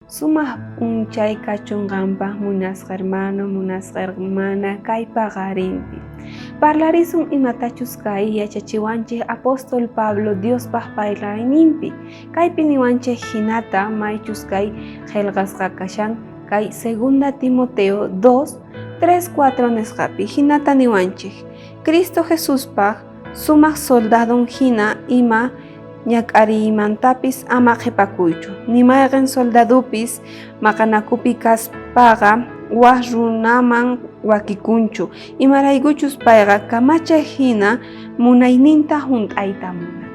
Sumaj p'unchay kachun qanpaj munasqa hermano, munasqa hermana kay paqarinpi. Parlarisun imatachus kay yachachiwanchej apóstol Pablo Diospaj parlayninpi. Kaypi niwanchej jinata maychus kay qhelqasqa kashan kay Segunda Timoteo 2, 3, 4 nisqapi. Jinata niwanchej, Cristo Jesuspaj sumaj soldadon jina ima Ñak'ariymantapis ama qhepakuychu. Ni mayqen soldadopis maqanakupi kaspaqa waj runaman wakikunchu, imaraykuchus payqa kamachej jina munayninta junt'ayta munan.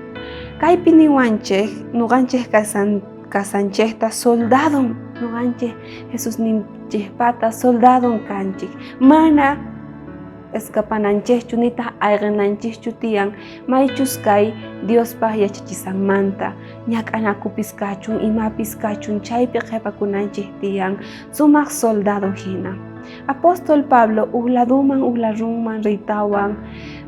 Kaypi niwanchej noqanchej kasanchejta soldadon, noqanchej Jesusninchejpata soldadon kanchej. Mana escapananchejchu nitaj ayqenanchejchu tiyan maychus kay Diospaj yachachisanmanta ñak'anakupis kachun imapis kachun chaypi qhepakunanchej tiyan sumaj soldado jina. Apóstol Pablo uj ladoman uj ladonman riytawan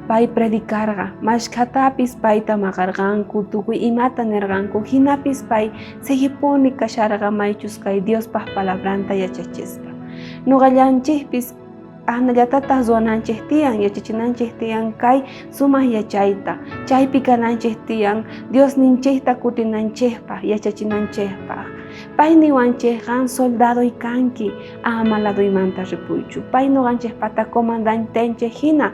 pay predicarqa, mashkhatapis payta maqarqanku, tukuy imata nerqanku, jinapis pay seguipuni kasharqa maychus kay Diospaj palabranta yachachispa. Noqallanchejpis Ajnallatataj ruwananchej tiyan, yachachinanchej tiyan kay sumaj yachayta, chaypi kananchej tiyan Diosninchejta kutinanchejpaj, yachachinanchejpaj. Pay niwanchej, qan soldadoy kanki, ama ladoymanta ripuychu. Pay noqanchejpata comandantenchej jina.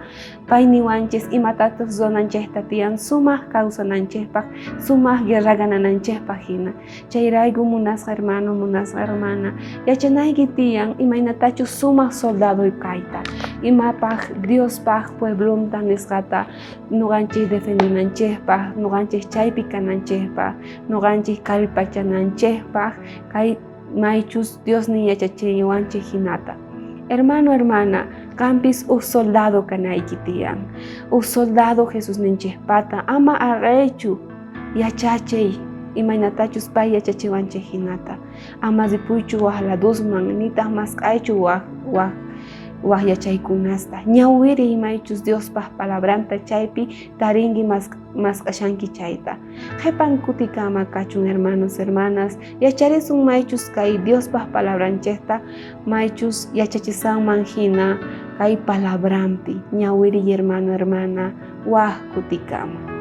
Pay niwanchis imatataj ruwananchejta tiyan sumaj kawsananchejpaj, sumaj guerra ganananchejpaj jina. Chayrayku munasqa hermano, munasqa hermana, yachanayki tiyan imaynatachus sumaj soldado kayta, imapaj Diospaj pueblonta nisqata noqanchej defendenanchejpaj, noqanchej chaypi kananchejpaj, noqanchej kallpachananchejpaj, kay maychus Diosnin yachachiwanchej jinata. Hermano, hermana, qanpis uj soldado kanayki tiyan. Uj soldado Jesusninchejpata, ama aqeychu. Yachachiy imaynatachus pay yachachiwanchej jinata. Ama ripuychu waj ladosman, nitaj mask'aychu waj waj waj yachaykunasta. Ñawiriy maychus Diospaj palabranta chaypi tarinki mask'ashanki chayta. Qhepan kutikama kachun hermanos, hermanas, yacharisun maychus kay Diospaj palabranchejta maychus yachachisanman jina kay palabranpi. Ñawiriy hermano, hermana, waj kutikama.